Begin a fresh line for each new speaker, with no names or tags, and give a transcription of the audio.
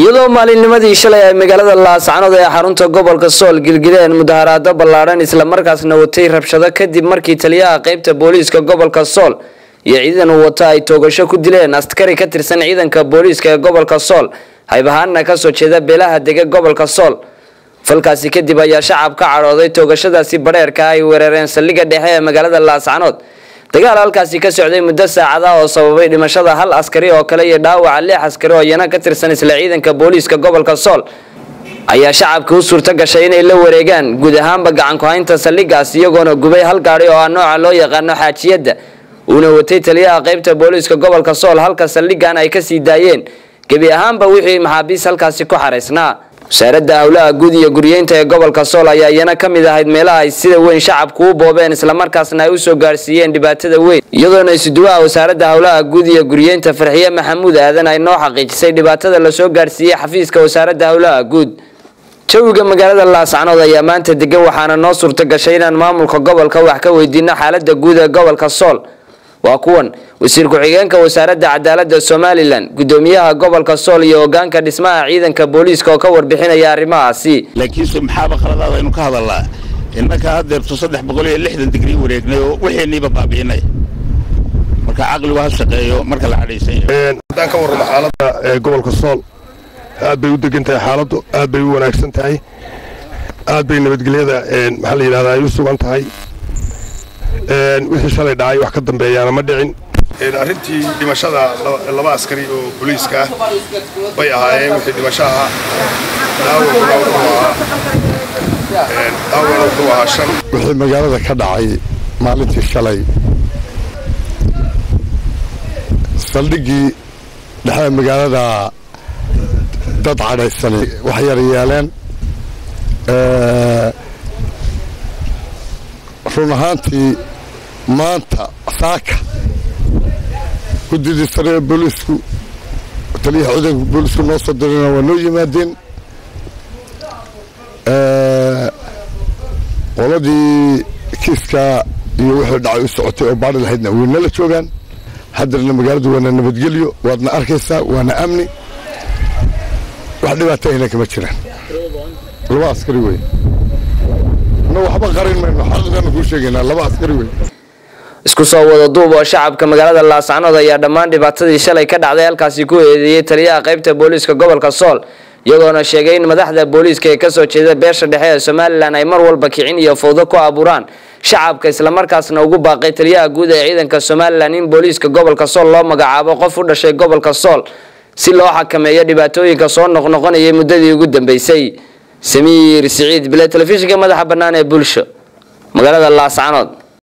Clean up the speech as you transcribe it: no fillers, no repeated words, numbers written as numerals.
Iyadoo maalinnimadii shalay ay magaalada Laascanood ee xarunta gobolka Sool gilgileen mudaharaado ballaadhan, islamarkaasna watay rabshado, kadib markii taliyaha qaybta booliiska gobolka Sool iyo ciidan uu wato ay toogasho ku dileen askari ka tirsan ciidanka booliiska ee gobolka Sool, hayb ahaanna kasoo jeeda beelaha dega gobolka Sool. Falkaasi kadib ayaa shacab ka cadhooday toogashadaasi badheerka ay weerareen saldhigga dhexe ee magaalada Laascanood. Dagaal halkaasi ka socday muddo saacada oo sababay dhimashada hal askari oo kale iyo dhaawaca 6 askari oo iyana ka tirsan isla ciidanka booliiska gobolka Sool ayaa shacabka u suurto gashay inay la wareegaan guud ahaanba gacan ku-haynta saldhiggaas, iyagoona gubay hal gaadhi oo ah nooca loo yaqaano xaajiyadda uuna watay taliyaha qaybta booliiska gobolka Sool, halka saldhiggan ay kasii daayeen gebi ahaanba wixii maxaabiis halkaasi ku xaraysnaa. Wasaaradda Howlaha Guud iyo Guryeynta ee gobolka Sool ayaa iyana ka mid ahayd meelaha ay sida weyn shacabku u boobeen, islamarkaasna ay usoo gaarsiiyeen dhibaatada weyn, iyadoona isuduwaha Wasaaradda Howlaha Guud iyo Guryeynta, Farxiye Maxamuud Aadan, ay noo xaqiijisay dhibaatada lasoo gaarsiiyey xafiiska Wasaaradda Howlaha Guud. Jawiga magaalada Laascanood ayaa maanta degan, waxaana noo suurto gashay inaan maamulka gobolka wax ka weydiino xaalada guud ee gobolka Sool. Waa kuwan wasiir ku-xigeenka Wasaaradda Cadaaladda Somalilan, gudoomiyaha gobolka Sool iyo hogaanka dhismaha ciidanka booliiska oo ka warbixinaya arrimahaasi.
Laakiinse maxaaba khaladaad aynu ka hadalnaa? Innaka haddeerto 360 digrii wareegnay oo wixiinniiba baabi'inay. Marka caqligu ha shaqeeyo marka la cadhaysan yahay.
Haddaan ka warramo xaaladda ee gobolka Sool, aad bay u degan tahay xaaladdu, aad bay u wanaagsan tahay, aad bay nabadgelyada, maxaa la yidhahdaa, ay u sugan tahay. Wixii shalay dhacay wax ka dambeeyaana ma dhicin. Arrintii dhimashada 2 askari oo booliiska ah bay ahaayeen wixii dhimasho ahaa. Dhaawacuna wuxuu ahaa, dhaawacuna wuxuu ahaa 5.
Wixii magaalada ka dhacay maalintii shalay, saldhiggii dhexe magaalada dad cadhaysanay wax yar yeeleen. Run ahaantii maanta saaka guddidii sare ee booliisku, taliyaha ciidanka booliisku noo soo dirayna waa noo yimaadeen. Qoladii kiiska iyo wixii dhacay u socotay oo baadhi lahaydna way nala joogaan. Haddana magaaladu waana nabadgelyo, waadna arkaysaa, waana amni, wax dhibaato ahna kama jiraan. 2 askari wey na, waxba qarin mayno, xaqiiqaanu kuu sheegaynaa, 2 askari wey.
Isku soo wada duub oo shacabka magaalada Laascanood ayaa dhammaan dhibaatadii shalay ka dhacday halkaasi ku eedeeyey taliyaha qaybta booliiska gobolka Sool, iyagoona sheegay in madaxda booliiska ee kasoo jeeda beesha dhexe ee Somalilan ay mar walba kicin iyo fowdo ku abuuraan shacabka, islamarkaasna ugu baaqay taliyaha guud ee ciidanka Somalilan in booliiska gobolka Sool loo magacaabo qof u dhashay gobolka Sool si loo xakameeyo dhibaatooyinka soo noqnoqonayay muddadii ugu dambeysay. Samiir Siciid Bile, telefishinka madaxa bannaan ee Bulsho, magaalada Laascanood.